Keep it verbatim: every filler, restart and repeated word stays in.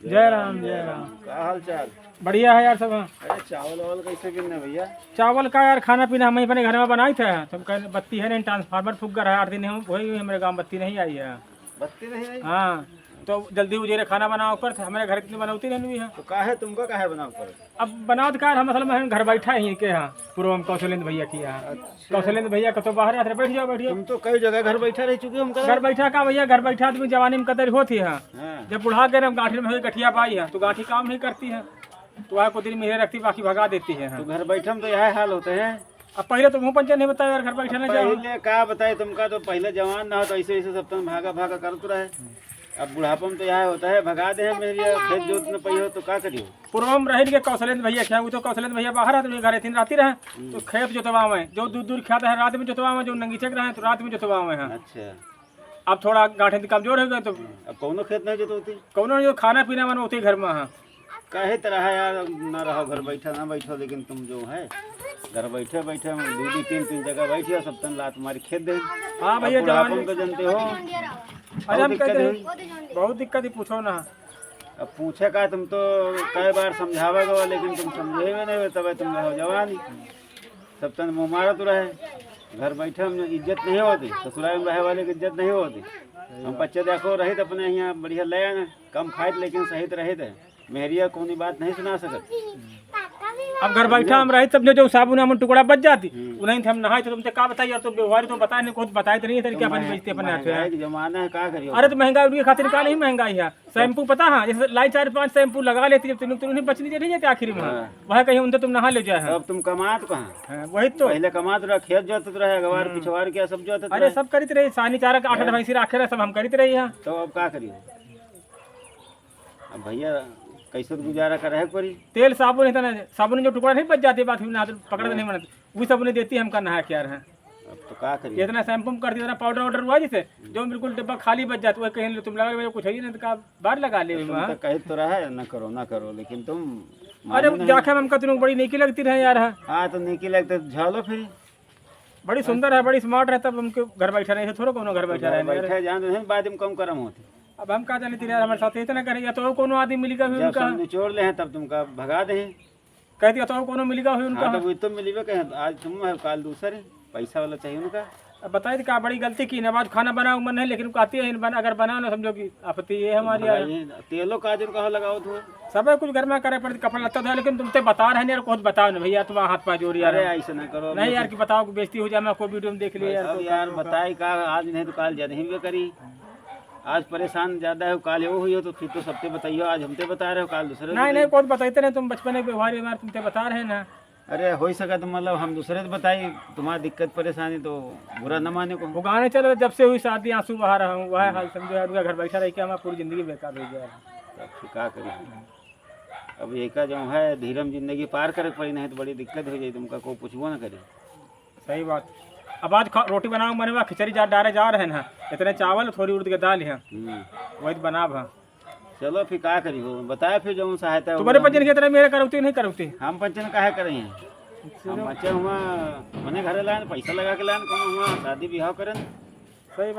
जय राम, जय राम। का हाल चाल? बढ़िया है यार सब। अरे, चावल वावल कैसे गिरने भैया? चावल का यार, खाना पीना हम ही अपने घर में बनाई थे, तो हम कहे, बत्ती है नहीं, ट्रांसफार्मर फूक गया है, आठ दिन हम वही, हमारे गाँव बत्ती नहीं आई है। बत्ती नहीं आई? हाँ, तो जल्दी उजेरे खाना बनाओ कर, हमारे घर की बनौती रहनी है। तो काहे, तुमका काहे बनाओ कर? अब बनाओ तो का, हम असल में घर बैठा ही के यहाँ, पूर्वम कौशलेंद्र भैया के यहाँ। अच्छा। कौशलेंद्र भैया कतो बाहर आते, बैठ जाओ, बैठ जाओ। तुम तो कई जगह घर बैठा रह चुके हो, हम कहा। घर बैठा का भैया, घर बैठा आदमी जवानी में कदर होती है। हाँ। जब बुढ़ा गए ना, गांठी में गठिया पाई है, तो गांठी काम नहीं करती है, तो वह कुछ दिन मेरे रखती, बाकी भगा देती है। तो घर बैठा में तो यह हाल होते हैं। अब पहले तो मुँह पंचे नहीं बताया यार, घर बैठा नहीं जाओ। पहले का बताए तुमका, तो पहले जवान ना हो तो ऐसे, ऐसे सब तन भागा, भागा करत रहे। अब बुढ़ापा में तो यह होता है, भगा दे हम, मेरी खेत जोत न पाई हो तो का करियो? पूर्व में रहिन के कौशलेंद्र भैया क्या, वो तो कौशलेंद्र भैया बाहर आते, घर तीन राती रहे, हम्म। तो खेत जोतवावे, जो दूर दूर खेत है रात में जोतवावे, जो नंगीचे के रहे तो रात में जोतवावे हैं। अच्छा। अब थोड़ा गांठे कमजोर हो गए तो अब कौनो खेत नहीं जोतवती? कौनो जो खाना पीना बनवती घर में, हाँ। काहे तरह है यार, ना रहो घर बैठा, ना बैठो, लेकिन तुम जो है घर बैठे बैठे हम दो दो तीन तीन जगह बैठे हो, सब तन लात मारी खेत दे। हाँ भैया, अब बुढ़ापन जवानी तो जानते हो। अरे बहुत हम दिक्कत कहते है। हैं, बहुत दिक्कत ही पूछो ना। अब पूछे का, तुम तो कई बार समझावे गवा, लेकिन तुम समझे में नहीं, तब तुम रहो जवानी। सब तन मुँह मारत रहे, घर बैठे हम इज्जत नहीं होती, ससुराल में रहे वाले की इज्जत नहीं होती। हम बच्चे देखो रहित अपने यहाँ बढ़िया ले आना, कम खाइत लेकिन सहित रहित है। मेहरिया कौनी बात नहीं सुना सकत। अब घर बैठा हम रहित, तब जो, जो साबुन हमन टुकड़ा बच जाती, हम्म। उन्हीं थे हम नहाई, तो तुमसे का बताई यार, तो व्यवहार तो बताए नहीं, कुछ बताए तो नहीं है, क्या अपन महंगाई, बेइज्जती अपन हाथ में। महंगाई के जमाना है, का करियो? अरे तो महंगाई उनके खातिर का नहीं महंगाई है? शैम्पू पता है, जैसे लाई चार पांच शैम्पू लगा लेती, जब तीनों, तीनों नहीं बचनी चाहिए क्या आखिर में? हाँ। वह कहीं उनसे तुम नहा ले जाए हैं। अब तुम कमात कहाँ? हाँ, वही तो। पहले कमात रहा, खेत जोतत रहे, अगवार हम्म। पिछवार क्या सब जोतत अरे रहे। सब करित रही, सानी चारा के आठ आठ हाँ। भैंसी राखे रहे, सब हम करित रही हैं। तो अब का करियो? अब भैया, कैसे तो गुजारा करे के पड़ी। तेल साबुन इतना, साबुन जो टुकड़ा नहीं बच जाती, बात हुई ना, तो पकड़ हाँ। नहीं बनत। वो साबुन देती हमका नहा के यार, हैं। अब तो का करिए? इतना शैम्पू में करती, इतना पाउडर वाउडर हुआ जैसे, जो बिल्कुल डिब्बा खाली बच जाता, वही कहीं तुम लगा, कुछ है ही नहीं, तो का बार लगा ले तो तुम वहाँ। तो कहे तो रहा है, ना करो, ना करो, लेकिन तुम अरे मानो नहीं। जाके हमका तुम बड़ी नीकी लगती रहे यार, हाँ। हाँ, तो नीकी लगते तो झालो फिर। बड़ी सुंदर है, बड़ी स्मार्ट है, तब हमके घर बैठा रहे, थोड़ा कोनो घर घर बैठा रहे यार। बैठा जान, बाद में कम करम होती। अब हम का जानी यार, हमारे साथ इतना करे, या तो कोनो आदमी मिली का भी जब उनका। सब निचोड़ ले हैं, तब तुमका भगा दे हैं। कह दिया तो कोनो मिली का भी उनका। हाँ, तो वो तो मिली भी कहे, आज तुम है, काल दूसर है, पैसा वाला चाहिए उनका। अब बताई तो का बड़ी गलती की ना, अब आज खाना बनाओ मन है, लेकिन कहती है, "इन बना, अगर बनाओ ना, समझो कि आपत्ति ये है हमारी यार।" भाई, तेलो का दिन कहाँ लगाओ तू? सब कुछ घर में करे पड़ती, कपड़ा लत्ता धोए, लेकिन तुम ते बता रहे हैं यार, कुछ बताओ ना भैया, तुम हाथ पा जोड़ यार। अरे, ऐसे ना करो, नहीं यार, कि बताओ कि बेइज्जती हो जाए, मैं कोई वीडियो में देख लिया यार, अब तो यार, बताई का, आज नहीं तो काल जद ही भी करी। आज परेशान ज्यादा है, काल वो हुई हो तो फिर तो सबसे बताइयो, आज हमते बता रहे हो, काल दूसरे को नहीं, नहीं, बताइयो। कोई बताते नहीं, तुम बचपन के व्यवहार व्यवहार तुमते बता रहे हैं ना। अरे, हो ही सका तो मतलब हम दूसरे से बताई, तुम्हारा दिक्कत परेशानी तो बुरा न माने को। वो गाने चले, "जब से हुई शादी आंसू बहा रहा हूँ", वह हाल समझो यार, उनका घर बैठा रह के हमारा पूरी जिंदगी बेकार हो गया है। तब फिर का करी? अब एका जो है धीरम जिंदगी पार करे के पड़ी, नहीं तो बड़ी दिक्कत हो जाई, तुमका कोई पूछबो न करे। सही बात। अब आज खा-, रोटी बनावे के मने बा, खिचड़ी जा डारे जा रहे हैं, इतने चावल, थोड़ी उड़द के दाल है, हम्म। वही तो बनाब है। चलो फिर का करी हो, बताए फिर जौन सहायता तुम्हारे होगा। पंचन की तरह मेरे करौती नहीं करौती। हम पंचन काहे करे हैं? चलो। हम बच्चे हुआ, मने घरे लान, पैसा लगा के लान, कौन हुआ, शादी ब्याह करन। सही बात।